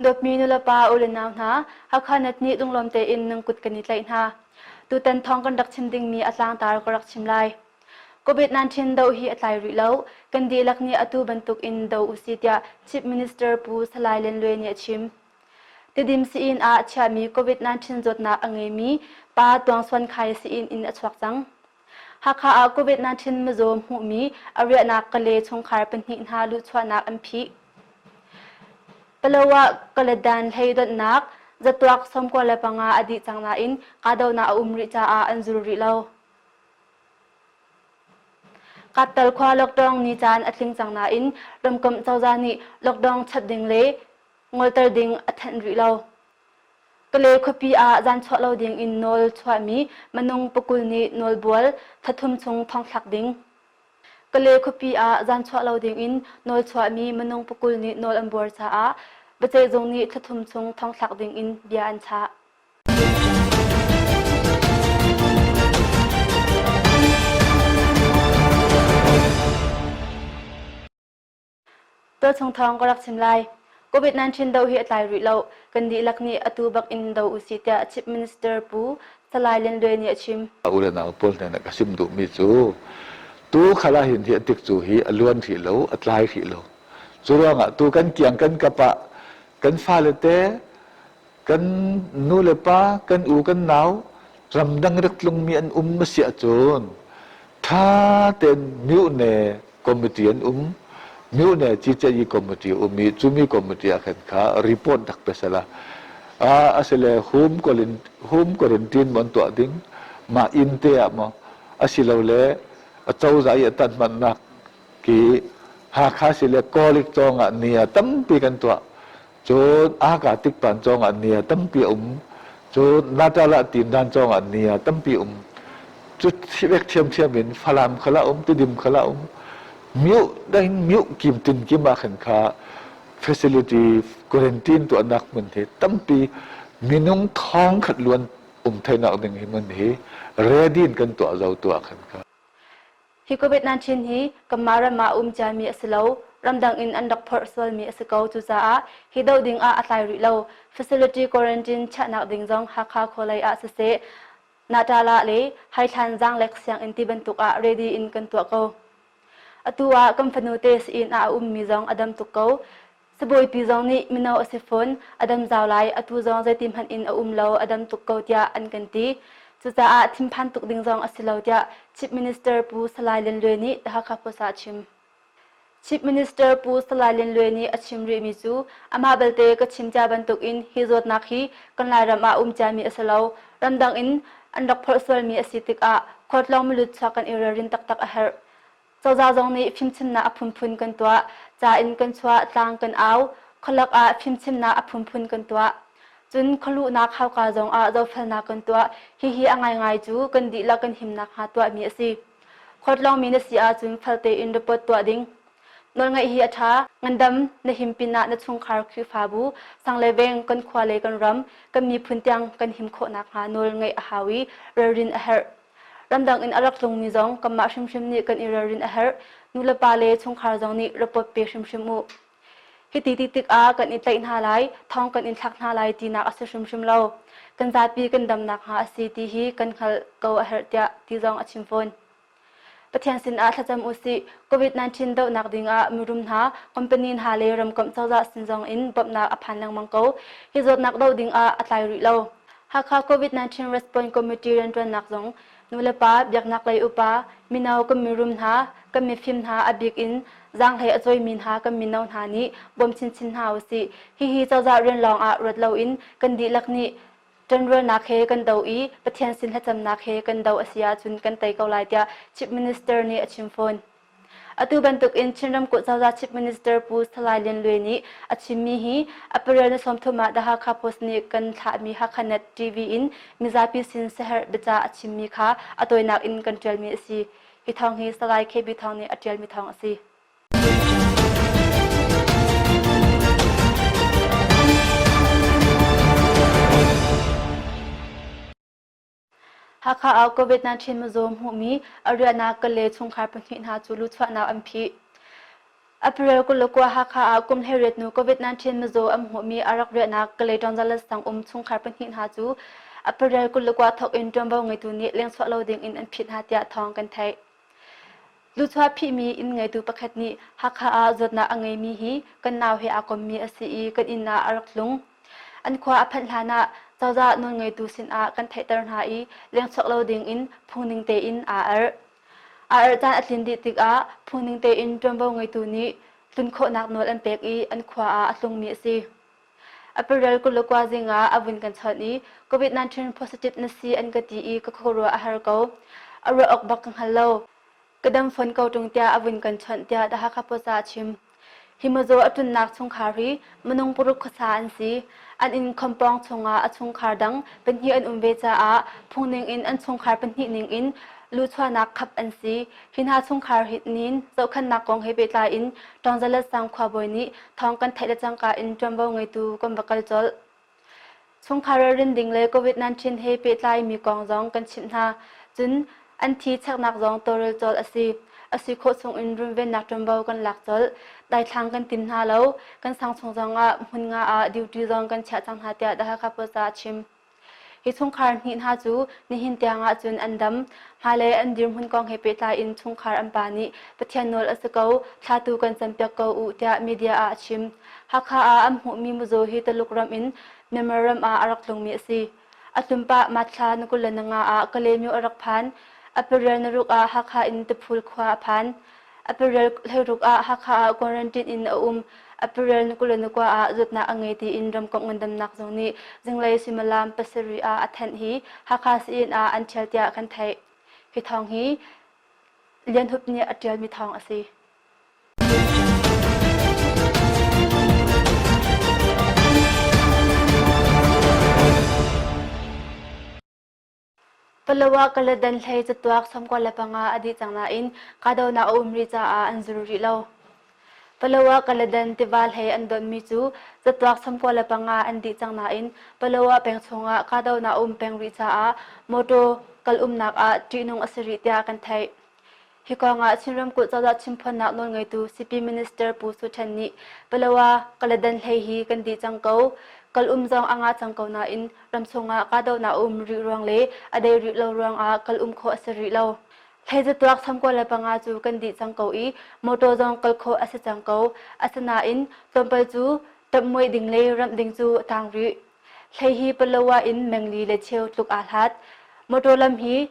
Dawtmi nulepa u le nau hna, Hakha Net nih lunglawm tein nan kut kan i tlaih hna. Tutan thawng kan rak chim dingmi a tlangtar ka rak chim lai. COVID-19 doh hi a tlai rih lo. Kan dihlak nih atu bantuk in do usih tiah Chief Minister Pu Salai Lian Luai nih a chim. Tidim sii-inn ah chiahmi COVID-19 zawtnak a ngeimi pa Tuang Suan Khai sii-inn in a chuak cang. Hakha ah COVID-19 mizaw hmuhmi a riahnak Kale chungkhar pahnih hna luhchuahnak an phih. Palawa Kaladan hlei donhnak zatuak 95 a dih cang nain kahdohnak a um rih caah an zul rih lo. Kaptal khua lockdown ni caan a tling cang nain ramkomh cozah nih lockdown chap ding le ngolter ding a thanh rih lo. Kale khuapi ah zan chuah lo ding in nawl chuahmi minung pakul nih nawlbual thathum chung thongthlak ding. Kale khuapi ah zan chuah lo ding in nawl chuahmi minung pakul nih nawl an buar caah biaceihzung nih thlathum chung thongthlak ding in bia an chah. Tualchung thawng ka rak chim lai. COVID-19 doh hi a tlai rih lo. Kan dihlak nih atu bak in do usih tiah Chief Minister Pu Salai Lian Luai nih a chim. U le nau pawl hna ka sim duhmi cu tu khala hin hi a tik cu hi a luan hrih lo, a tlai hrih lo. Cu ruangah tu kan kiang kan kap ah kan fale te kan nu le pa kan u kan nau ramdang rak tlungmi an um a si ahcun ṭha tein myone committee an um myone cicayi committee um i cumi committee ah khan kha report rak pe sala a asile home home quarantine mon tuah ding mah inn te ah maw asilole a cozah i a tan hmannak ki Hakha sile Kawlik cawng ah nia tampi kan tuah Cun Aka tikpan cawngah nia tampi a um. Cun Natala tindan cawngah nia tampi um. Cu vek thiamthiam in Falam khala um, Tidim khala um. Miu dang miu kim tin kim ah khan kha facility quarantine tuahnak hmun hi tampi minung thong khat luan um thainak ding hi hmun hi ready in kan tuah zo tuah khan kha. Hi COVID-19 hi kanmah ram ah a um ciami a si lo. Ramdang in an rak phorh sualmi a si ko. Cucaah hi doh ding ah a tlai rih lo. Facility quarantine chiahnak ding zong Hakha khualei ah siseh, Natala le Haithlan Zaanglek sianginn ti bantuk ah ready in kan tuah ko. Atu ah kan fanu te sii-inn ah a ummi zong a dam tuk ko. Sibawipi zong nih mino a si fawn, a dam zau lai, atu zong zeiti hmanh in a um lo, a dam tuk ko tiah an kan ti. Cucaah thinphan tuk ding zong a si lo tiah Chief Minister Pu Salai Lian Luai nih The Hakha Post ah a chim. Chief Minister Pu Salai Lian Luai nih a chim rihmi cu amah belte ka chim cia bantukin hi zawtnak hi kan Lairam ah um ciami a si lo, ramdang in an rak phorh sualmi a si tikah khualtlawng milut chuak kan i ralrin taktak a herh. Cozah zong nih fimchimnak a phunphun kan tuah. Ca in kan chuah, tlang kan au. Khualak ah fimchimnak a phunphun kan tuah. Cun khualuhnak hauka zong ah zohfelnak kan tuah. Hihi a ngaingai cu kan dihlak kan himnak hnga tuahmi a si. Khualtlawngmi na si ahcun fel tein report tuah ding. Nawlngaih hi a ṭha. Ngandam na him pinah na chungkhar Khrihfabu, sang le veng, kan khua le kan ram, kan miphun tiang kan him khawh nakhnga nawl ngeih a hau i ralrin a herh. Ramdang in a rak tlungmi zong kanmah hrimhrim nih kan i ralrin a herh. Nulepa le chungkhar zong nih report pe hrimhrim u. Hiti ti tikah kan i tlaih hna lai, thong kan in thlak hna lai tinak a si hrimhrim lo. Kan zapi kan dam nakhnga a si ti hi kan hngalh ko a herh tiah ti zong a chim fawn. Pathian sinah thlacam u sih. COVID-19 dohnak dingah mirum hna, company hna le ramkomh cozah sin zong in bawmhnak a phan lengmang ko. Hi zawtnak doh dingah a tlai rih lo. Hakha COVID-19 Response Committee rianṭuannak zong nulepa, biaknak lei upa, mino kan mirum hna, kan mifim hna a bik in zaanghlei a cawimi hna kan mino hna nih bawm chinchin hna usih. Hihi cozah rian lawng ah ruat loin kan dihlak nih ṭanrualnak he kan do i Pathian sin thlacamnak he kan do a si ahcun kan tei ko lai tiah Chief Minister nih a chim fawn. Atu bantuk in Chin ramkulh cozah Chief Minister Pu Salai Lian Luai nih a chimmi hi April ni 30 ah The Hakha Post nih kan thlahmi Hakhanet TV in mizapi sin siaherh biacah a chimmi kha a tawinak in kan ṭialmi a si. Hi thawng hi Salai KB Thawng nih a ṭialmi thawng a si. Hakha ah COVID-19 mizaw hmuhmi a riahnak Kale chungkhar pahnih hna cu luchuahnak an phih. April 29 Hakha ah kum 18 nu COVID-19 mizaw an hmuhmi a rak riahnak Kalay Tonzales sang um chungkhar pahnih hna cu April 29 thawk in ṭuanvo ngeitu nih lengchuah lo ding in an phit hna tiah thawng kan theih. Luchuah phihmi inn ngeitu pakhat nih Hakha ah zawtnak a ngeimi hi kan nau he aa kommi a si i kan inn ah a rak tlung. An khua a phanh hlan ah cozah nawlngeitu sinah kan theihter hna i lengchuak lo ding in phungning tein aa erh. A erh caan a tlin dih tikah phungning tein ṭuanvo ngeitu nih tlun khawhnak nawl an pek i an khua ah a tlungmi a si. April 29 zing ah a vun kan chawnh i COVID-19 positive na si an ka ti i ka khuaruah a har ko. A ruah awk bak ka hngal lo. Ka dam fawn ko ṭung tiah a vun kan chawnh tiah The Hakha Post ah a chim. Hi mizaw a ṭunnak chungkhar hi minung paruk khuasa an si. An inn compound chungah a chungkhar dang pahnih an um ve caah phungning in an chungkhar pahnih ning in luhchuahnak khap an si. Hi hna chungkhar nin zohkhenhnak kong he pehtlai in Ṭawngzalet sang khuabawi nih thawng kan theih le cangka in ṭuanvo ngeitu kan va kal colh. Chungkhar ralrin ding le COVID-19 he pehtlai mi kong zong kan chimh hna. Cun an thi cheknak zong tawlrel colh a si. A si khawh chung in runvennak ṭuanvo kan lak colh. Daithlang kan tim hna lo. Kan sang chung zong ah hmun nga ah duty zong kan chiah cang hna tiah The Hakha Post ah a chim. Hi chungkhar hnih hna cu nihin tiang ahcun an dam. Hmailei an dirhmun kong he pehtlai in chungkhar an pa nih Pathian nawl a si ko, thlatu kan campiak ko u tiah media ah a chim. Hakha ah an hmuhmi mizaw hi Taluk ram in Myanmar ram ah a rak tlungmi a si. A tlunpah Mathla na 25 ah Kalaymyo a rak phan. April na ruk ah Hakha in Tiphul khua a phan. April 16 ah Hakha ah quarantine in a um. April ni 29 ah zawtnak a ngei tiin ramkomh ngandamnak zung nih zinglei suimilam pasarih ah a thanh hi Hakha sii-inn ah an ṭhial tiah kan theih. Hi thawng hi Lian Hup nih a ṭialmi thawng a si. Palawa Kaladan hlei catuak 95 a dih cang nain kahdohnak a um rih caah an zul rih lo. Palawa Kaladan tiva hlei an donhmi cu catuak 95 an dih cang nain Palawa peng chungah kahdohnak a um peng rih caah mawṭaw kal umnak ah ṭihnung a si rih tiah kan theih. Hi kong ah Chin ramkulh cozah chimphuannak nawlngeitu Sipin Minister Pu Su Ṭhen nih Palawa Kaladan hlei hi kan dih cang ko. Kal um zong a ngah cang ko nain ramchung ah kahdohnak a um rih ruang le a dei rih lo ruang ah kal um khawh a si rih lo. Hlei zatuak 95 cu kan dih cang ko i motor zong kal khawh a si cang ko. Asinain tlawmpal cu ṭamhmuai ding le ramh ding cu a tang rih. Hlei hi Palawa in mengli le cheu tluk aa hlat. Motor lam hi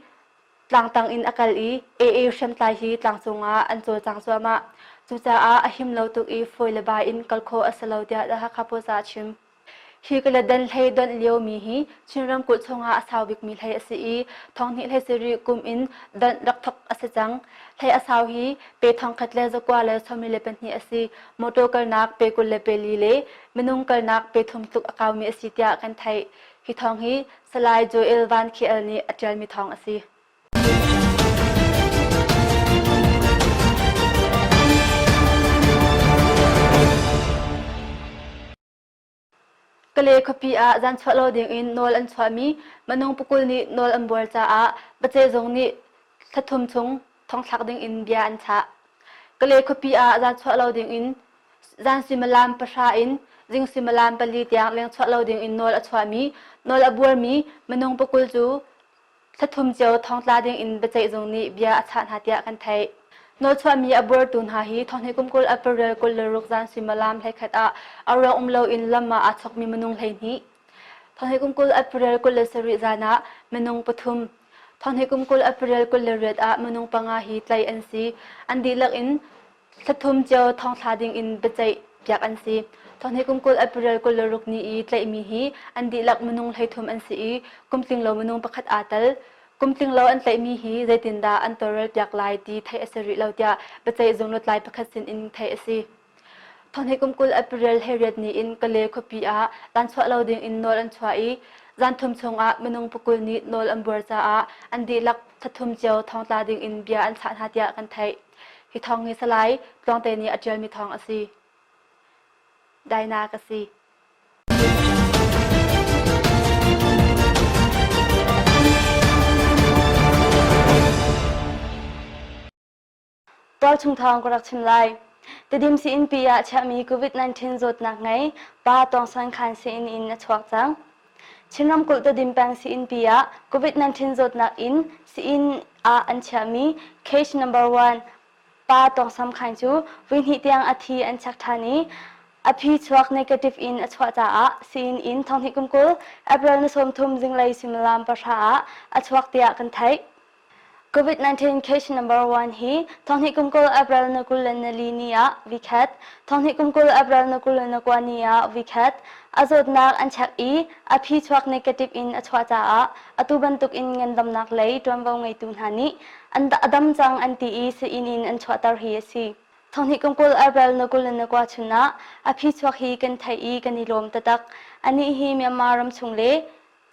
tlangtang in a kal i AA hriamtlai hi tlangcung ah an cawlcang cuahmah. Cucaah a him lo tuk i fawi le bai in kal khawh a si lo tiah The Hakha Post ah a chim. Hi Kaladan hlei donh liomi hi Chin ramkulh chungah a sau bikmi hlei a si i thonghnih hlei sarih kum in donh rak thawk a si cang. Hlei a sau hi pe thongkhat le zakua le 22 a si. Motor kalnak pe 24 le minung kalnak pe thum tluk a kaumi a si tiah kan theih. Hi thawng hi Salai Joel Van Khiel nih a ṭialmi thawng a si. Kale khuapi ah zan chuah lo dingin nawl an chuahmi minung pakul nih nawl an buar caah Bace zung nih thlathum chung thongthlak dingin bia an chah. Kale khuapi ah zan chuah lo dingin Zan suimilam pahra in zing suimilam pali tiang lengchuah lo dingin nawl a chuahmi, nawl a buarmi minung pakul cu thlathum cio thongtla dingin biaceihzung nih bia a chah hna tiah kan theih. Nawlchuahmi a buartu hna hi thonghnih kum 20 April 26 zan suimilam 11 ah a ruang um loin lam ah aa chokmi minung 12, thonghnih kum 20 April 27 zan ah minung pathum, thonghnih kum 20 April 28 ah minung panga hi tlaih an si. An dihlak in Thlathum cio thongthla ding in biaceih piak an si. Thonghnih kum 20 April 26 ni i tlaihmi hi an dihlak minung 13 an si i kum tlinglo minung pakhat aa tel. Kum tlinglo an tlaihmi hi zeitindah an tawlrel piak lai ti theih a si rih lo tiah biaceih zung lutlai pakhat sin in theih a si. Thonghnih kum 20 April 18 ni in Kale khuapi ah tan chuah lo ding in nawl an chuah i zan thum chungah minung pakul nih nawl an buar caah an dihlak thlathum cio thongtla ding in bia an chah hna tiah kan theih. Hi thawng hi Salai Tluangte nih a ṭialmi thawng a si. Dainak a si. Tualchung thawng ka rak chim lai. Tedim sii-innpi ah chiahmi COVID-19 zawtnak ngei pa Tawng San Khan sii-inn in a chuak cang. Chin ramkulh Tedim peng sii-innpi ah COVID-19 zawtnak in sii-inn ah an chiahmi case number one pa Tawng Sam Khan cu voihnih tiang a thi an chek ṭhan i a phi chuak negative in a chuah caah sii-inn in thonghnih kum 20 April ni 30 zinglei suimilam pahra ah a chuak tiah kan theih. COVID-19 case number one hi thonghnih kum 20 April ni 24 ni ah vikhat, thonghnih kum 20 April ni 29 ni ah vikhat a zawtnak an check i a phi chuak negative in a chuah caah atu bantuk in ngandamnak lei ṭuanvo ngeitu hna nih an a dam cang an ti i sii-inn in an chuahter hi a si. Thonghnih kum 20 April ni 29 chun ah a phi chuak hi kan theih i kan i lawm taktak. Anih hi Myanmar ram chung le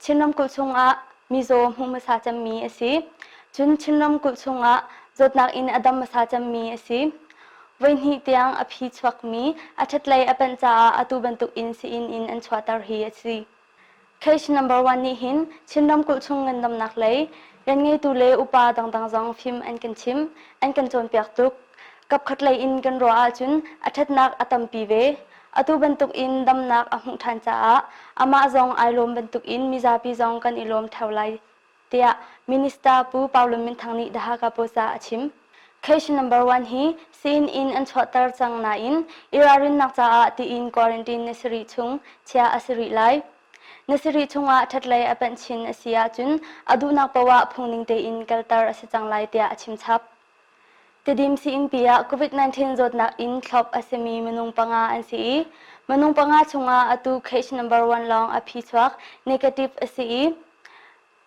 Chin ramkulh chungah mizaw hmuh hmasa cemmi a si. Cun Chin ramkulh chungah zawtnak in a dam hmasa cemmi a si. Voihnih tiang a phi chuakmi a ṭhatlei a panh caah atu bantuk in sii-inn in an chuahter hi a si. Case number one nih hin Chin ramkulh chung ngandamnak lei rianngeitu le upa dangdang zong fim an kan chim, an kan cawnpiak tuk. Kapkhat lei in kan ruah ahcun a ṭhatnak a tampi ve. Atu bantuk in damnak a hmuh ṭhan caah amah zong ai lawm bantuk in mizapi zong kan i lawm ṭheo lai tiah Minister Pu Pau Lun Min Thang nih The Hakha Post ah a chim. Case number one hi sii in an chuahter cang nain i ralrinnak caah tiin quarantine ni sarih chung chiah a si rih lai. Ni sarih chungah ṭhatlei a panh chin a si ahcun a duhnak paoh ah phungning tein kalter a si cang lai tiah a chim chap. Tedim sii-innpi ah COVID-19 zawtnak in thlop a simi minung panga an si i minung panga chungah atu case number one lawng a phi chuak negative a si i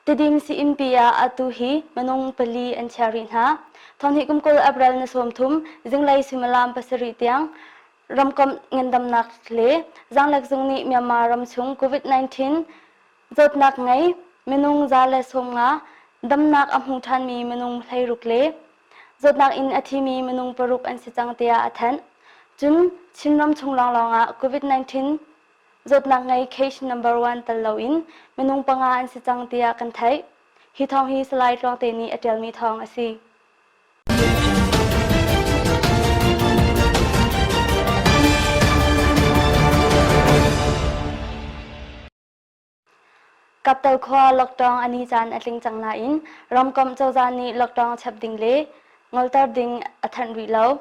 Tedim sii-innpi ah atu hi minung pali an chia rih hna. Thonghnih kum 20 April ni 30 zinglei suimilam pasarih tiang ramkomh ngandamnak le zaanglek zung nih Myanmar ramchung COVID-19 Zawtnak ngei minung 150 damnak a hmu ṭhanmi minung 16 le zawtnak in a thimi minung paruk an si cang tiah a thanh. Cun Chinram chung lawnglawng ah COVID-19 zawtnak ngei case number one tel loin minung panga an si cang tiah kan theih. Hi thawng hi Salai Tluangte nih a ṭialmi thawng a si. Kaptal khua lockdown a ni caan a tling cang nain ramkomh cozah nih lockdown chap ding le ngolter ding a thanh rih lo.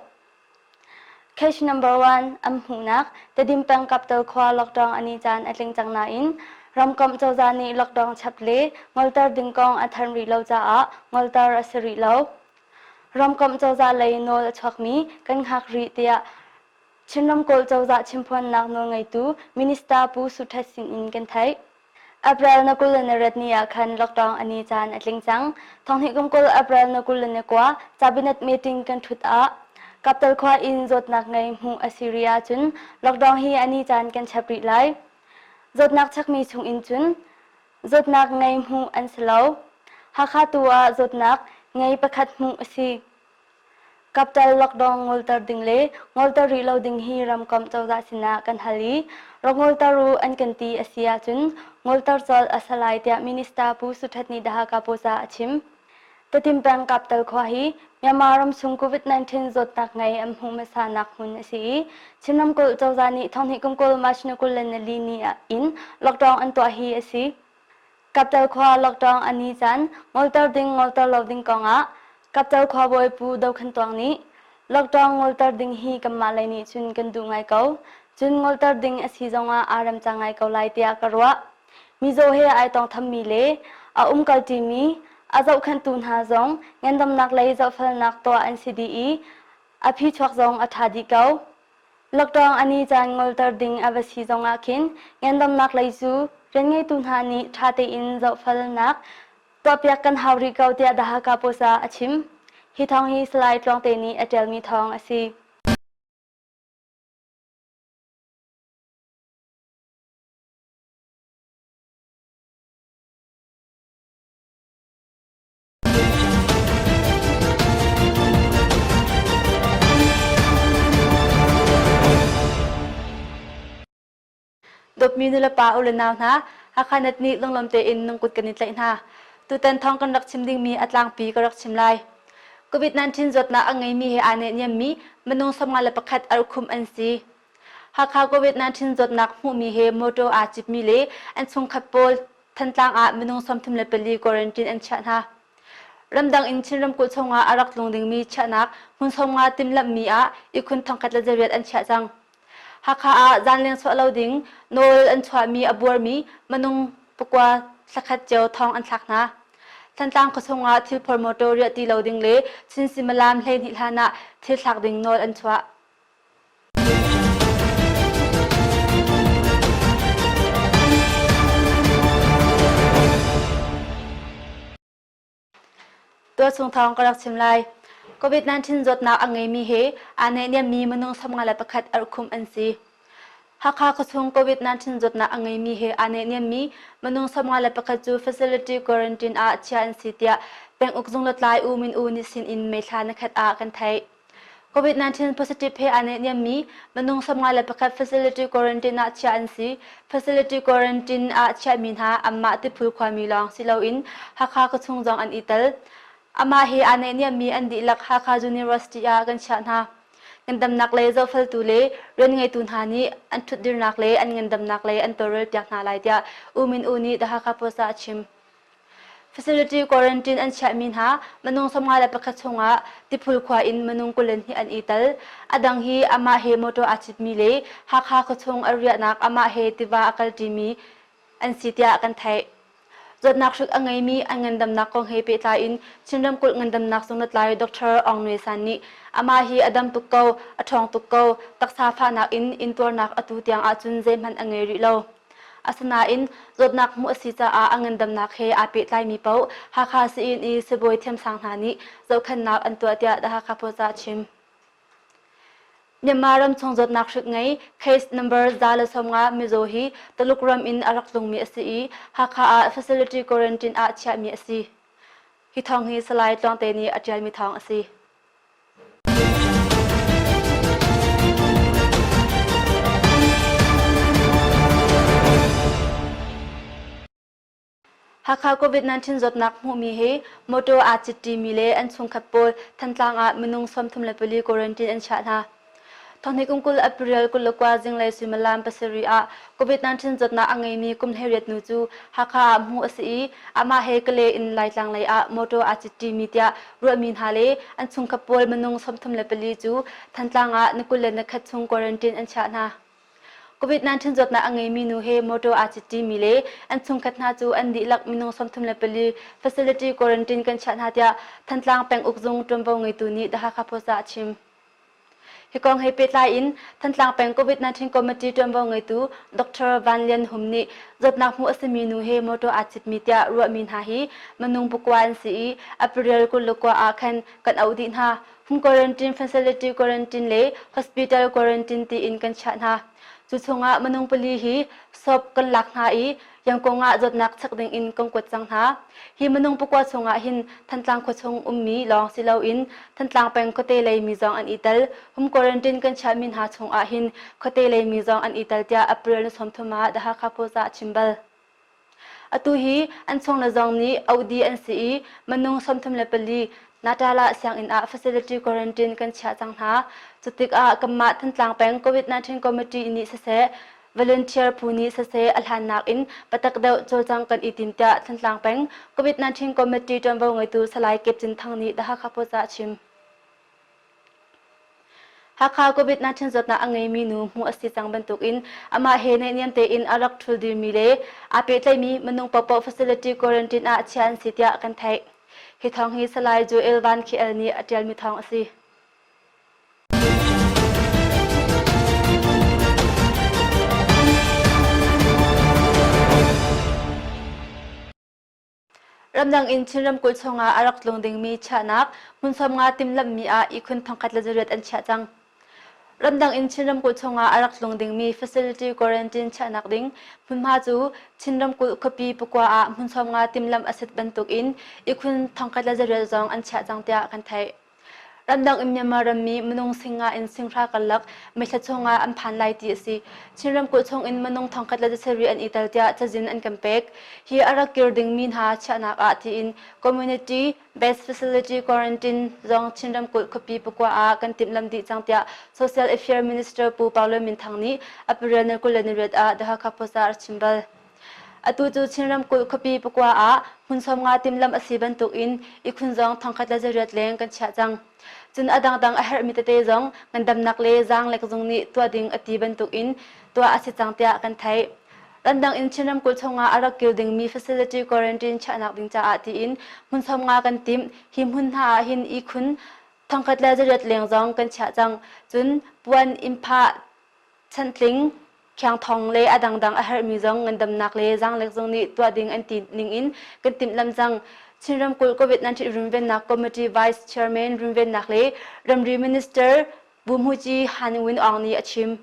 Case number one an hmuhnak Tedim peng Kaptal khua lockdown a ni caan a tling cang nain ramkomh cozah nih lockdown chap le ngolter ding kong a thanh rih lo caah ngolter a si rih lo. Ramkomh cozah lei nawl a chuakmi kan hngak rih tiah Chin ramkulh cozah chimphuannak nawlngeitu Minister Pu Su Htet sin in kan theih. April na 20 le na ret ni ah khan lockdown a ni caan a tling cang. Thonghnih kum 20 April na 29 cabinet meeting kan ṭhut ah Kaptal khua in zawtnak ngei hmuh a si rih ahcun lockdown hi a ni caan kan chap rih lai. Zawtnak chekmi chung in cun zawtnak ngei hmuh an si lo. Hakha tu ah zawtnak ngei pakhat hmuh a si. Kaptal lockdown ngolter ding le ngolter rih lo ding hi ramkomh cozah sinah kan hal i rak ngolter u an kan ti a si ahcun ngolter colh a si lai tiah Minister Pu Suthat nih The Hakha Post ah a chim. Tedim peng Kaptal khua hi Myanmar ramchung COVID-19 zawtnak ngei an hmuh hmasanak hmun a si i Chin ramkulh cozah nih thonghnih kum 20 March ni 24 ni in lockdown an tuah hi a si. Kaptal khua lockdown a ni caan ngolter ding ngolter lo ding kongah Kaptal khuabawi Pu Do Khan Tuang nih lockdown ngolter ding hi kanmah lei nih cun kan duh ngai ko. Cun ngolter ding a si zongah aa remcang ngai ko lai tiah ka ruah. Mizaw he ai tawngthammi le a umkal ṭimi a zohkhenhtu hna zong ngandamnak lei zohfelnak tuah an si dih i a phichuak zong a ṭha dih ko. Lockdown a ni caan ngolter ding a va si zongah khin ngandamnak lei cu rianngeitu hna nih ṭha tein zohfelnak tuahpiak kan hau rih ko tiah The Hakha Post ah a chim. Hi thawng hi Salai Tluangte nih a ṭialmi thawng a si. Dawtmi nulepa u le nau hna, Hakha Net nih lunglawm tein nungkut kan in tlaih hna. Tutan thawng kan rak chim dingmi a tlangpi ka rak chim lai. COVID-19 zawtnak a ngeimi he aa naihniammi minung 51 arkhumh an si. Hakha COVID-19 zawtnak hmuhmi he motor aa citmi le an chungkhat pawl Thantlang ah minung 34 quarantine an chiah hna. Ramdang in Chin ramkulh chungah a rak tlung dingmi chiahnak hmun 50 timhlamhmi ah ihkhun 1008 an chiah cang. Hakha ah zaanleng chuah lo ding nawl an chuahmi a buarmi minung pakua thlakhat cio thong an thlak hna. Thantlang khuachung ah thilphor motor riah ti lo ding le Chin suimilam 12 hlan ah thil thlak ding nawl an chuah. Tualchung thawng ka rak chim lai. COVID-19 zawtnak a ngeimi he aa naihniammi minung 51 arkhumh an si. Hakha khuachung COVID-19 zawtnak a ngeimi he aa naihniammi minung 51 cu facility quarantine ah chia an si tiah penguk zung lutlai U Min U nih sin in May thla nikhat ah kan theih. COVID-19 positive he aa naihniammi minung 51 facility quarantine ah chiah an si. Facility quarantine ah chiahmi hna anmah Tiphul khuami lawng si loin Hakha khuachung zong an i tel. Amah he aa naihniammi an dihlak Hakha University ah kan chiah hna. Ngandamnak lei zohfeltu le rianngeitu hna nih an ṭhutdirnak le an ngandamnak lei an tawlrelpiak hna lai tiah U Min U nih The Hakha Post ah a chim. Facility quarantine an chiahmi hna minung 51 chungah Tiphul khua in minung 22 an i tel. A dang hi amah he motor aa citmi le Hakha khuachung a riahnak amah he tiva a kalṭimi an si tiah kan theih. Zawtnak hrik a ngeimi an ngandamnak kong he pehtlai in Chin ramkulh ngandamnak zung lutlai Dr. Aung Nwe San nih amah hi a dam tuk ko, a ṭhawng tuk ko, taksa fahnak in intuarnak atu tiang ahcun zeihmanh a ngei rih lo. Asinain zawtnak hmuh a si caah a ngandamnak he aa pehtlaimi paoh Hakha sii-inn i sibawi thiamsang hna nih zohkhenhnak an tuah tiah The Hakha Post ah a chim. Myanmar ramchung zawtnak hrik ngei case number 150 mizaw hi Tuluk ram in a rak tlungmi a si i Hakha ah facility quarantine ah chiahmi a si. Hi thawng hi Salai Tluangte nih a ṭialmi thawng a si. Hakha COVID-19 zawtnak hmuhmi hi motor aa citṭimi le an chungkhat pawl Thantlang ah minung 34 quarantine an chiah hna. Thonghnih kum 20 April 29 zinglei suimilam pasarih ah COVID-19 zawtnak a ngeimi kum 18 nu cu Hakha ah hmuh a si i amah he Kale in Laitlang lei ah motor aa citṭimi tiah ruahmi hna le an chungkhat pawl minung 34 cu Thantlang ah ni 21 chung quarantine an chiah hna. COVID-19 zawtnak a ngeimi nu he motor aa citṭimi le an chungkhat hna cu an dihlak minung 34 facility quarantine kan chiah hna tiah Thantlang penguk zung ṭuanvo ngeitu nih The Hakha Post ah a chim. Hi kong he pehtlai in Thantlang peng COVID-19 committee ṭuanvo ngeitu Dr. Van Lian Hum nih zawtnak hmuh a simi nu he motor aa citmi tiah ruahmi hna hi minung pakua an si i April 29 ah khan kan auh dih hna. Home quarantine, facility quarantine le hospital quarantine tiin kan chiah hna. Cu chungah minung pali hi sop kan lak hna i Yangkong ah zawtnak chek ding in kan kuat cang hna. Hi minung pakua chungah hin Thantlang khuachung ummi lawng si loin Thantlang peng khuate lei mi zong an i tel. Home quarantine kan chiahmi hna chungah hin khuate lei mi zong an i tel tiah April ni 30 ah The Hakha Post ah a chim bal. Atu hi an chung le zong nih auh dih an si i minung 34 Natala sianginn ah facility quarantine kan chiah cang hna. Cutikah kanmah Thantlang peng COVID-19 committee nih siseh volunteer phu nih siseh a hlannak in patak deuh cawlcang kan i tim tiah Thantlang peng COVID-19 committee ṭuanvo ngeitu Salai Kep Cin Thang nih The Hakha Post ah a chim. Hakha COVID-19 zawtnak a ngeimi nu hmuh a si cang bantukin amah he naihniam tein a rak ṭhuldirmi le aa pehtlaimi minung paohpaoh facility quarantine ah chia an si tiah kan theih. Hi thawng hi Salai Joel Van Khiel nih a ṭialmi thawng a si. Ramdang in Chin ramkulh chungah a rak tlung dingmi chiahnak hmun 50 timhlamhmi ah ihkhun 1008 an chiah cang. Ramdang in Chin ramkulh chungah a rak tlung dingmi facility quarantine chiahnak ding hmunhma cu Chin ramkulh khuapi pakua ah hmun 50 timhlamh a si bantukin ihkhun 1008 zong an chiah cang tiah kan theih. Ramdang in Myanmar rammi minung singa in singhra karlak mithla chungah an phan lai ti a si. Chin ramkulh chungin minung thongkhat le zasarih an i tel tiah cazin an kan pek. Hi a rak kir dingmi hna chiahnak ah tiin community based facility quarantine zong Chin ramkulh khuapi pakua ah kan timhlamh dih cang tiah Social Affairs Minister Pu Paulo Min Thang nih April ni 28 ah The Hakha Post ah a chim bal. Atu cu Chin ramkulh khuapi pakua ah hmun 50 timhlamh a si bantukin ihkhun zong thongkhat le zariat leng kan chiah cang. Cun a dangdang a herhmi tete zong ngandamnak le zaanglek zung nih tuah ding a ti bantukin tuah a si cang tiah kan theih. Ramdang in Chin ramkulh chungah a rak kil dingmi facility quarantine chiahnak ding caah tiin hmun 50 kan timh. Hi hmun hna ah hin ihkhun thongkhat le zariat leng zong kan chiah cang. Cun puan, innphah, chantling, khiangthong le a dangdang a herhmi zong ngandamnak le zaanglek zong nih tuah ding an ti ning in kan timhlamh cang. Chin ramkulh COVID-19 runvennak committee vice chairman runvennak le ramri minister Bu Hmuci Han Win Aung nih a chim.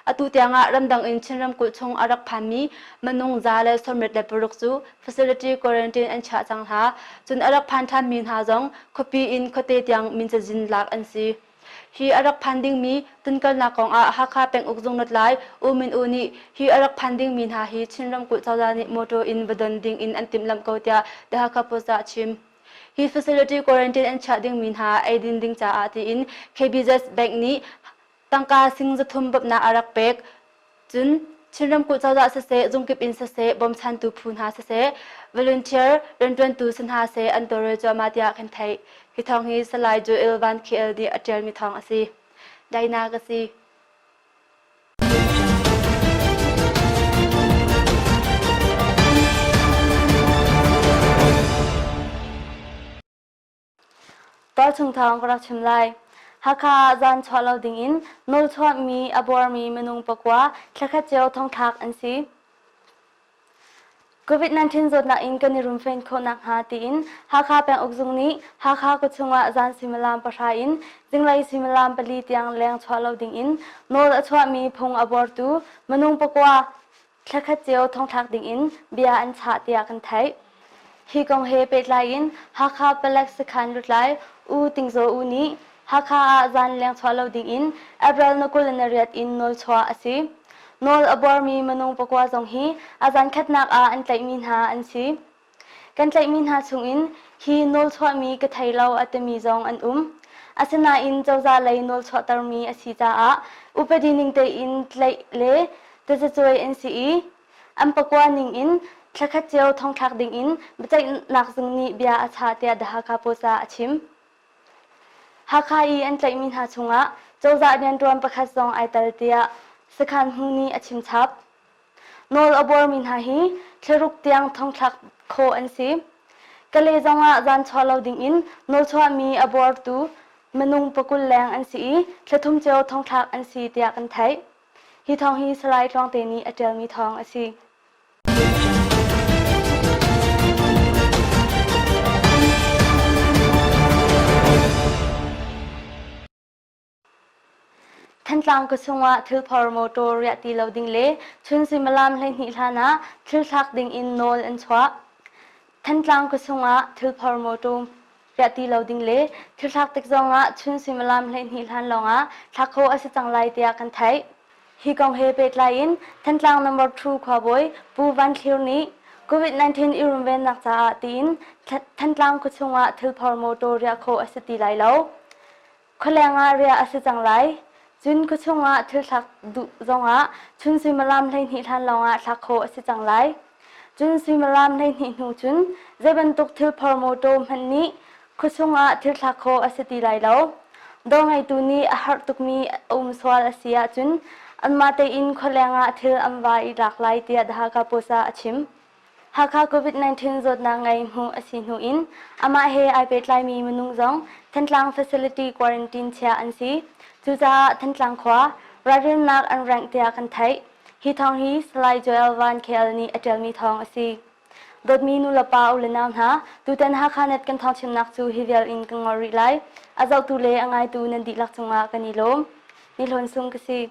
Atu tiangah ramdang in Chin ramkulh chung a rak phanmi minung 166 cu facility quarantine an chiah cang hna. Cun a rak phan ṭhanmi hna zong khuapi in khuate tiang min cazin lak an si. Hi a rak phan dingmi tunkalnak kongah Hakha penguk zung lutlai U Min U nih hi a rak phan dingmi hna hi Chin ramkulh cozah nih motor in va don ding in an timhlamh ko tiah The Hakha Post ah a chim. Hi facility quarantine an chiah dingmi hna eidin ding caah tiin KBZ Bank nih tangka sing 300 bawmhnak a rak pek. Cun Chin ramkulh cozah siseh, zungkip in siseh, bawmchantu phu hna siseh, volunteer rianṭuantu si hna seh an tawlrel cuahmah tiah kan theih. Hi thawng hi Salai Joel Van KL nih a ṭialmi thawng a si. Daina ka si. Tualchung thawng ka rak chim lai. Hakha ah zaan chuah lo dingin nawlchuahmi a buarmi minung pakua thlakhat cio thongthlak an si. COVID-19 zawtnak in kan i rumfen khawh nakhnga tiin Hakha penguk zung nih Hakha khuachung ah zaan suimilam pahra in zinglei suimilam pali tiang leng chuah lo dingin nawl a chuahmi phung a buartu minung pakua thlakhat cio thongthlak dingin bia an chah tiah kan theih. Hi kong he pehtlai in Hakha Palek sakhan lutlai U Ting Zaw U nih Hakha ah zan leng chuah lo dingin April na 28 in nawl chuah a si. Nawl a buarmi minung pakua zong hi a zan khatnak ah an tlaihmi hna an si. Kan tlaihmi hna chungin hi nawlchuahmi ka thei lo a timi zong an um. Asinain cozah lei nawlchuahtermi a si caah upadi ning tein tlaih le tazacuai an si i an pakua ningin thlakhat cio thongthlak dingin biaceihnak zung nih bia a chah tiah The Hakha Post ah a chim. Hakha i an tlaihmi hna chungah cozah rianṭuan pakhat zong ai tel tiah sakhan hmu nih a chim chap. Nawl a buarmi hna hi thlaruk tiang thongthlak khawh an si. Kale zongah zaan chuah lo dingin nawlchuahmi a buartu minung pakul leng an si i thlathum cio thongthlak an si tiah kan theih. Hi thawng hi Salai Tluangte nih a ṭialmi thawng a si. Thantlang khuachung ah thilphor motor riah ti lo ding le chun suimilam 12 hlan ah thil thlak ding in nawl an chuah. Thantlang khuachung ah thilphor motor riah ti lo ding le thil thlak tik zong ah chun suimilam 12 hlan lawng ah thlak khawh a si cang lai tiah kan theih. Hi kong he pehtlai in Thantlang number 2 khuabawi Pu Van Thlir nih COVID-19 i runvennak caah tiin Thantlang khuachung ah thilphor motor riah khawh a si ti lai lo. Khualeng ah riah a si cang lai. Cun khuachung ah thil thlak duh zongah chun suimilam 12 hlan lawngah thlak khawh a si cang lai. Cun suimilam 12 hnu cun zei bantuk thil phor mawṭaw hmanh nih khuachung ah thil thlak khawh a si ti lai lo. Dawr ngeitu nih a harh tukmi a um sual a si ahcun anmah tein khualeng ah thil an va i lak lai tiah The Hakha Post ah a chim. Hakha COVID-19 zawtnak ngei hmuh a si hnu in amah he ai pehtlaimi minung zong Thantlang Facility Quarantine chiah an si. Cucaah Thantlang khua ralrinnak an rengh tiah kan theih. Hi thawng hi Salai Joel Van KL nih a ṭialmi thawng a si. Dawtmi nulepa u le nau hna, tutan Hakha Net kan thawngchimnak cu hi vial in kan ngol rih lai. A zohtu le a ngaitu nan dihlak cungah kan i lawm. Ni Hlawn Sung ka si.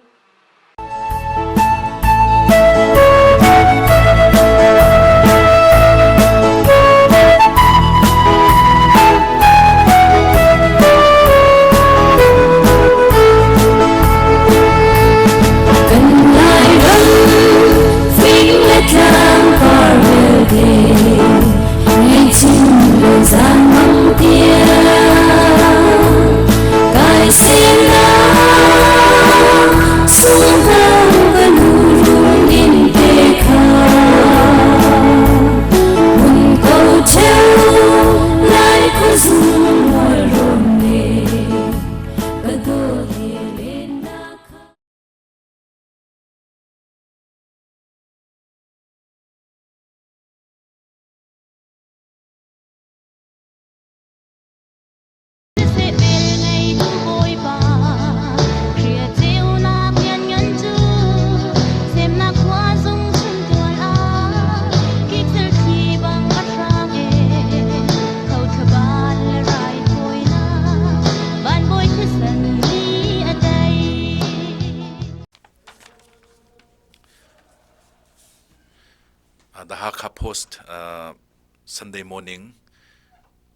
Pentecost uh, Sunday morning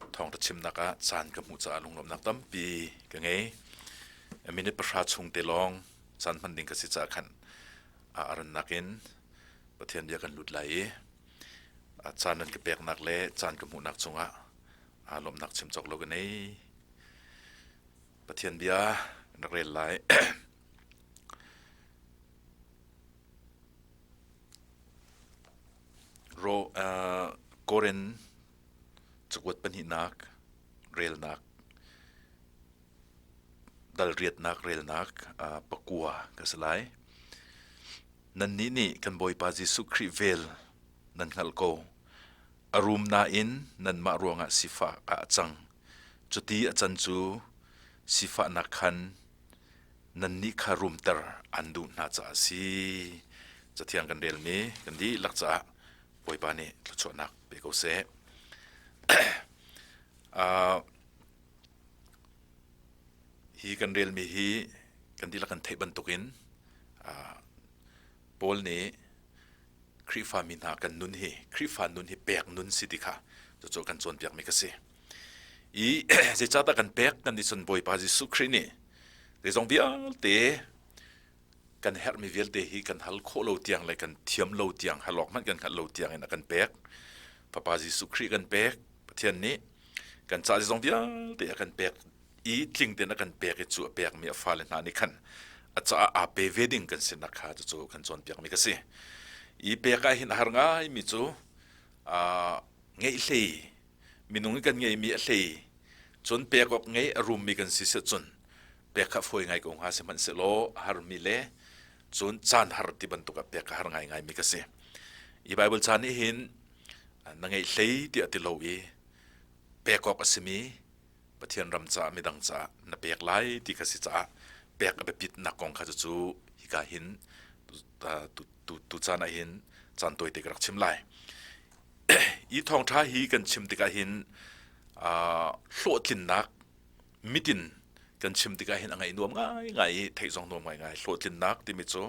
thawngtha chimnak ah caan ka hmuh caah lunglawmhnak tampi ka ngei. Minute pahra chung te lawng caan hman ding ka si caah khan a rannak in Pathian bia kan lut lai i caan nan ka peknak le caan ka hmuhnak cungah aa lawmhnak chim cawk lo ka nei. Pathian bia kan rak rel lai. Ro uh, Korin cakuat pahnihnak relnak dal riatnak relnak uh, pakua ka si lai. Nannih nih kan Bawipa Jesuh Khrih vel nan hngalh ko. A rum nain nanmah ruangah sifah ah a cang. Cuti a can cu sifahnak khan nannih kha rumter an duh hna caah a si. Cathiang kan relmi kan dihlak caah Bawipa nih thluachuahnak pe ko seh. uh, hi kan relmi hi kan dihlak kan theih bantukin uh, Paul nih Khrihfa mi hna kan nun hi Khrihfa nun hi pek nun si ti kha cucu kan cawnpiakmi ka si. I zeicahdah kan pek kan nih cun Bawipa Jesuh Khrih nih zeizong vialte kan herhmi vialte hi kan hal khawh lo tiang le kan thiam lo tiang hal awk hmanh kan hngalh lo tiang in a kan pek. Fapa Jesuh Khrih kan pek. Pathian nih kan ca zeizong vialte a kan pek i tling tein a kan pek i cu a pekmi a fale hna nih khan a caah aa pe ve ding kan sinak kha cucu kan cawnpiakmi ka si. I pek ah hin a har ngaimi cu ngeih hlei minung i kan ngeihmi a hlei cun pek awk ngei a rummi kan si si cun pek kha fawi ngai ko hnga sihmanhsehlaw a harmi le cun caan har ti bantuk ah pek kha har ngaingaimi ka si. I Bible ca nih hin na ngeih hlei tiah ti lo i pek awk a simi Pathian ram caah midang caah na pek lai ti kha si caah pek a biapitnak kong kha cucu hika hin tu, tu, tu caan ah hin caan tawite ka rak chim lai. Hi thawngṭha hi kan chim tikah hin uh, hlawhtlinnak mitin kan chim tikah hin a ngaih nuam ngaingai i theih zong nuam ngaingai hlawhtlinnak timi cu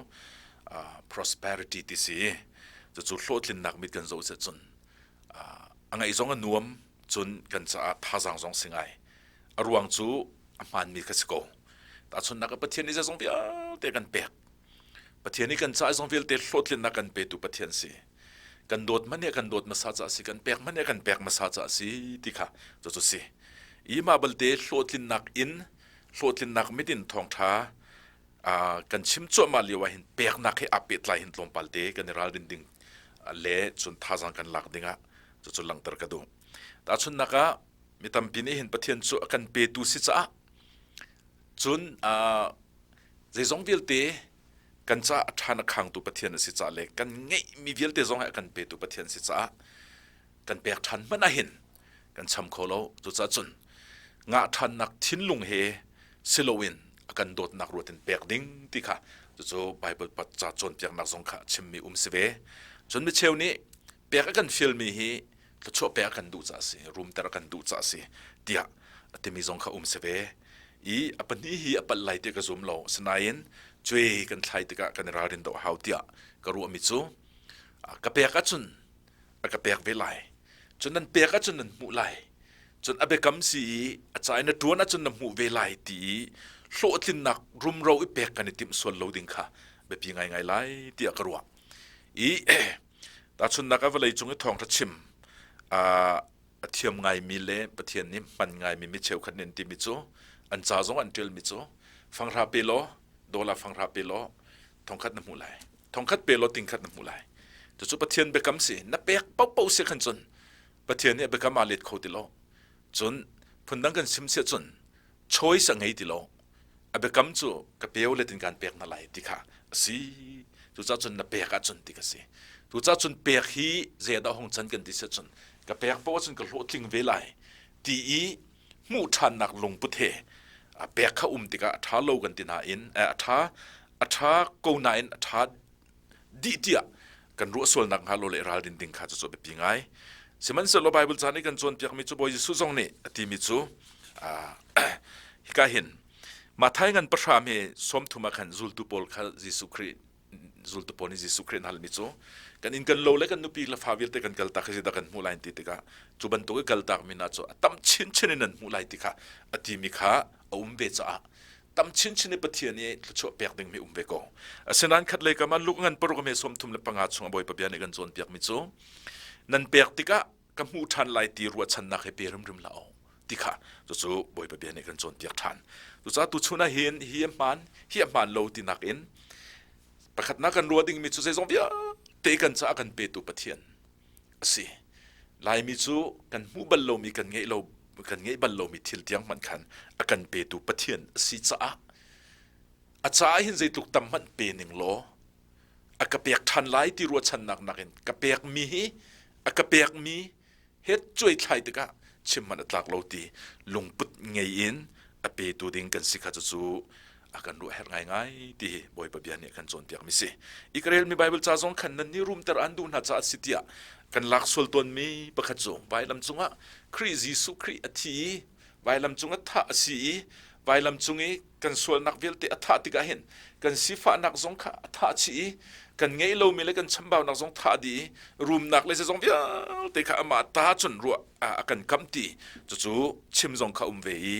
uh, prosperity ti si cucu hlawhtlinnak mit kan zoh cun a ngaih zong a nuam cun kan caah thazaang zong si ngai a ruang cu a hmaanmi kha si ko tahchunhnak ah Pathian nih zeizong vialte kan pek Pathian nih kan caah zeizong vialte hlawhtlinnak kan petu Pathian si kan dawt hmanh nih kan dawt hmasa caah si kan pek hmanh nih kan pek hmasa caah si ti kha cucu si i mah balte hlawhtlinnak in hlawhtlinnak mit in thawngṭha kan chim cuahmah lio ah hin peknak he aa pehtlai hin tlawmpal te kan i ralrin ding le cun thazaang kan lak ding ah cucu langhter ka duh. Tahchunhnak ah mi tampi nih hin Pathian cu a kan petu si caah cun zeizong vialte kan caah a ṭhan a khangtu Pathian a si caah le kan ngeihmi vialte zong hi a kan petu Pathian si caah kan pek ṭhan hmanh ah hin kan cham kho lo. Cucaah cun ngah ṭhannak thinlung he si loin a kan dawtnak ruat in pek ding ti kha cucu Bible ca cawnpiaknak zong kha chimmi um si ve. Cun micheu nih pek a kan fialmi hi thluachuah pek a kan duh caah a si, rumter a kan duh caah a si tiah a timi zong kha um si ve. I a pahnih hi a palh lai tiah ka zum lo. Asinain cuai kan thlai tikah kan i ralrin deuh a hau tiah ka ruahmi cu ka pek ahcun a ka pek ve lai. Cun nan pek ahcun nan hmuh lai. Cun a biakam si i a ca in na ṭuan ahcun na hmuh ve lai ti i hlawhtlinnak rumro i pek kan i timh sual lo ding kha biapi ngaingai lai tiah ka ruah. I tahchunhnak ah vawlei cung i thawngṭha chim a thiam ngaimi le Pathian nih hman ngaimi mi cheukhat nih an timi cu an ca zong an ṭialmi cu fanghra pe law dollar fanghra pe law thongkhat na hmuh lai thongkhat pe law tingkhat na hmuh lai cucu Pathian biakam si na pek paohpaoh si khan cun Pathian nih a biakam aa let kho ti lo cun phundang kan sim siah cun choice a ngei ti lo a biakam cu ka peu let in kan pek na lai ti kha a si cucaah cun na pek ahcun ti ka si cucaah cun pek hi zeidah hong can kan ti siah cun ka pek paoh ahcun ka hlawhtling ve lai ti i hmuh ṭhannak lungput he a pek kha um tikah a ṭha lo kan ti nain a ṭha a ṭha ko nain a ṭha dih tiah kan ruah sualnak hnga lo le ralrin ding kha cucu a biapi ngai. Sihmanhsehlaw Bible ca nih kan cawnpiakmi cu Bawi Jesuh zong nih a timi cu hika hin Matthai ngan pahra me 30 ah khan zultu pawl kha Jesuh Khrih. Zultu pawl nih Jesuh Khrih an halmi cu kan inn kan lo le kan nupi le fa vialte kan kaltak hi zeidah kan hmuh lai ti tikah cu bantuk i kaltak mi hna cu a tam chinchin in an hmuh lai ti kha a timi kha a um ve caah tam chinchin i Pathian i thluachuah pek dingmi um ve ko. Asinain khat lei kam ah Luke ngan paruk me 35 chung a Bawipa bia nih kan cawnpiak mi cu nan pek tikah ka hmuh ṭhan lai ti ruahchannak he pe rimrim hlah u ti kha cucu Bawipa bia nih kan cawnpiak ṭhan. Cucaah tuchun ah hin hi a hmaan hi a hmaan lo tinak in pakhatnak kan ruah dingmi cu zeizong vialte kan caah kan petu Pathian a si. Laimi cu kan hmuh bal lomi kan ngeih lo kan ngeih bal lomi thil tiang hmanh khan a kan petu Pathian a si caah a caah hin zeitluk tam hmanh pe ning law a ka pek ṭhan lai ti ruahchannak nakin ka pekmi hi a ka pekmi he cuaithlai tikah chim hmanh a tlak lo ti lungput ngei in a petu ding kan si kha cucu a kan ruah herh ngaingai ti hi Bawipa bia nih a kan cawnpiak mi si. I ka relmi Bible ca zong khan nan nih rumter an duh hna caah si tiah kan lak sual tawnmi pakhat cu vailam cungah Khrih Jesuh Khrih a thi i vailam cung a thah a si i vailam cung i kan sualnak vialte a thah tikah hin kan sifahnak zong kha a thah chih i kan ngeih lomi le kan chambaunak zong thah dih i rumnak le zeizong vialte kha amah ta cun ruah a kan kam ti cucu chim zong kha um ve i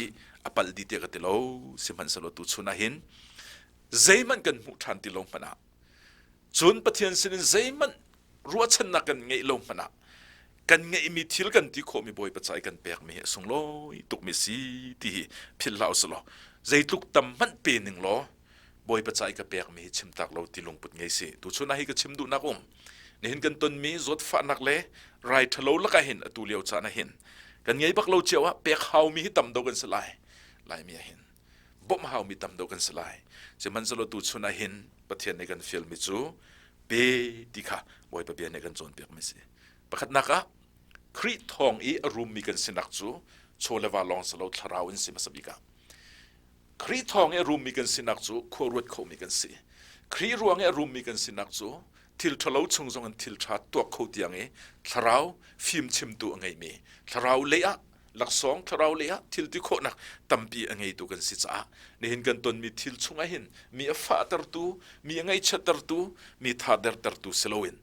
a palh dih tiah ka ti lo sihmanhsehlaw tu chun ah hin zeihmanh kan hmuh ṭhan ti lo hmanh ah Cun Pathian sinin zeihmanh ruahchannak kan ngeih lo hmanh ah kan ngeihmi thil kan ti khawhmi Bawipa ca i kan pekmi hi a sunglawi tukmi si ti hi philh hlah usih law zeitluk tam hmanh pe ning law Bawipa ca i ka pekmi hi chim tak lo ti lungput ngei si. Tuchun ah hi ka chim duhnak um. Nihin kan tonmi zawtfahnak le rai ṭhalo lakah hin atu lio caan ah hin kan ngei bak lo cio ah pek haumi hi tam do kan si lai. Laimi ah hin bawmh haumi tam deuh kan si lai. Sihmanhsehlaw tuchun ah hin Pathian nih kan fialmi cu pe ti kha Bawipa bia nih kan cawnpiakmi si. Pakhatnak ah Khrih thawng i a rummi kan sinak cu chaw le va lawng si lo thlarau in si hmasa bik ah. Khrih thawng i a rummi kan sinak cu khua ruat khomi kan si. Khrih ruang i a rummi kan sinak cu thil ṭhalo chung zong in thil ṭha tuak kho tiang i thlarau fim chimtu a ngeimi thlarau lei ah laksawng thlarau lei ah thil ti khawhnak tampi a ngeitu kan si caah nihin kan tonmi thil chungah hin mi a fahtertu mi a ngaihchiattertu mi thadertertu si loin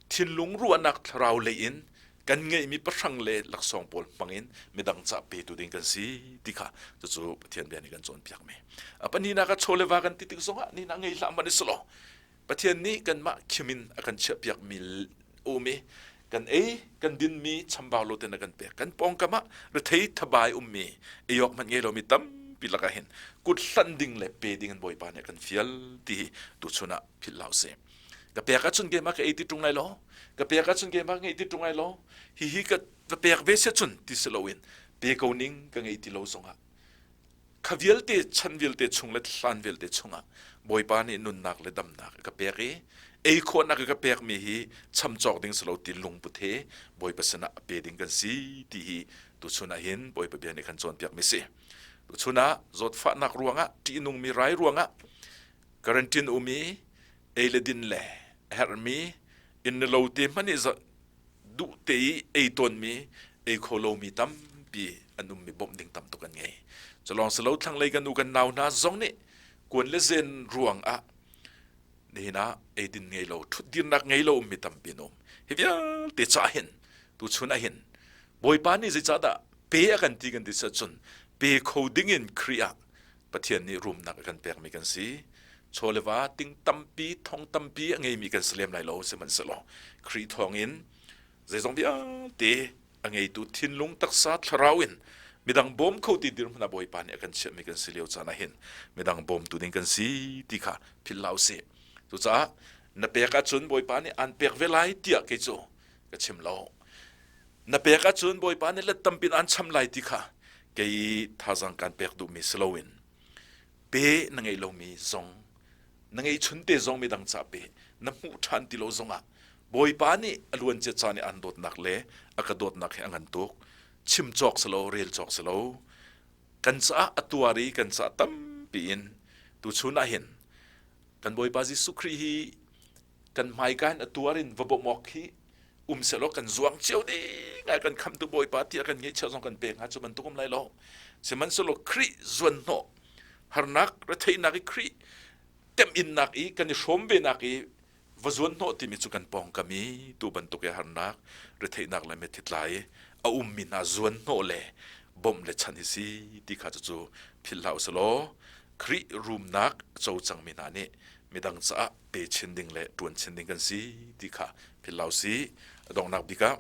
thinlung ruahnak thlarau lei in kan ngeihmi pahrang le laksawng pawl hmangin midang ca petu ding kan si ti kha cucu Pathian bia nih kan cawnpiakmi a pahnihnak ah chaw le va kan ti tik zongah ni na ngei hlah man i selaw Pathian nih kanmah khim in a kan chiahpiakmi um i kan ei kan dinmi chambau lo ten a kan pek kan pawngkam ah rethei thabai ummi eiawk hmanh ngei lomi tampi lakah hin kut hlanh ding le pe ding in Bawipa nih a kan fial ti hi tuchun ah philh hlah usih ka pek ahcun keimah ka ei ti ṭung lai lo ka pek ahcun keimah ka ngeih ti ṭung lai lo hihi ka ka pek ve sia cun ti si loin pe ko ning ka ngei ti lo zongah Kha vialte chan vialte chung le hlan vialte chungah Bawipa nih nunnak le damnak a ka pek i ei khawhnak a ka pekmi hi cham cawk ding si lo ti lungput he Bawipa sinah a pe ding kan si ti hi tuchun ah hin Bawipa bia nih kan cawnpiakmi si. Tuchun ah zawtfahnak ruangah ṭihnungmi rai ruangah quarantine um i ei le din le a herhmi inn le lo te hmanh i duh te i ei tawnmi ei kho lomi tampi an ummi bawmh ding tam tuk an ngei. Culawng silo thlanglei kan u kan nau hna zong nih kuan le zen ruang ah nihin ah eidin ngei lo ṭhutdirnak ngei lo ummi tampi an um. Hi vialte ca hin tuchun ah hin Bawipa nih zeicahdah pe a kan ti kan ti cun pe kho ding in Khrih ah Pathian nih rumnak a kan pekmi kan si. Chaw le va ting tampi, thong tampi a ngeimi kan si lem lai lo sihmanhsehlaw Khrih thawngin zeizong vialte a ngeitu thinlung taksa thlarau in midang bawm kho ti dirhmun ah Bawipa nih a kan chiahmi kan si lio caan ah hin midang bawmtu ding kan si ti kha philh hlah usih. Cucaah na pek ahcun Bawipa nih aan pek ve lai tiah kei cu ka chim lo. Na pek ahcun Bawipa nih let tampin aan cham lai ti kha kei thazang kan pek duhmi si loin pe na ngeih lomi zong na ngeihchun te zong midang ca pe na hmuh ṭhan ti lo zongah Bawipa nih a luancia caan i aan dawtnak le a ka dawtnak hi a ngan tuk chim cawk si lo rel cawk si lo kan caah a tuar i kan caah tampi in tuchun ah hin kan Bawipa Jesuh Khrih hi kan hmaika in a tuar in va bawmh awk hi um sehlaw kan zuang cio ding ai kan khamtu Bawipa tiah kan ngeihchiah zong kan pek hnga cu bantuk um lai lo sihmanhsehlaw Khrih zuanhnawh harnak retheihnak i Khrih temhinnak i kan i hrawm ve nak i. Va zuan hnawh timi cu kan pawngkam i tu bantuk i harnak, retheihnak le mithitlai a ummi hna zuan hnawh le bawmh le chan hi si ti kha cucu philh hlah usih law Khrih rumnak a co cangmi hna nih midang caah pe chin ding le ṭuan chin ding kan si ti kha philh hlah usih. A donghnak bik ah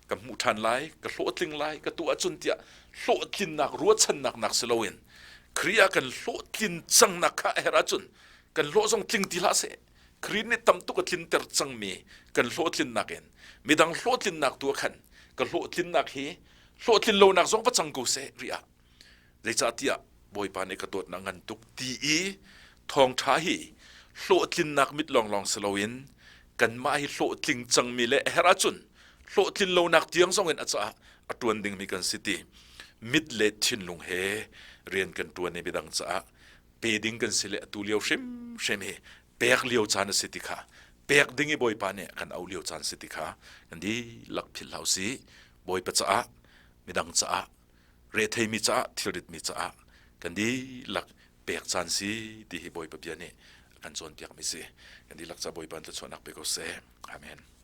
ka hmuh ṭhan lai, ka hlawhtling lai, ka tuah ahcun tiah hlawhtlinnak ruahchannak nak si loin Khrih ah kan hlawhtlin cangnak kha a herh ahcun kan hlawh zong tling ti hlah seh. Khrih nih tam tuk a tlinter cangmi kan hlawhtlinnak in midang hlawhtlinnak tu ah khan ka hlawhtlinnak hi hlawhtlin lonak zong va cang ko seh rih ah zeicahtiah Bawipa nih ka dawtnak ngan tuk ti i thawngṭha hi hlawhtlinnak mit lawnglawng si loin kanmah hi hlawhtling cangmi le a herh ahcun hlawhtlin lonak tiang zong in a caah a ṭuan dingmi kan si ti mit le thinlung he rian kan ṭuan i midang caah pe ding kan si le atu lio hrimhrim hi pek lio caan a si ti kha pek ding i Bawipa nih kan auh lio caan si ti kha kan dihlak philh hlah usih Bawipa caah midang caah retheimi caah thilritmi caah kan dihlak pek caan si ti hi Bawipa bia nih a kan cawnpiakmi si kan dihlak ca Bawipa in thluachuahnak pe ko seh amen.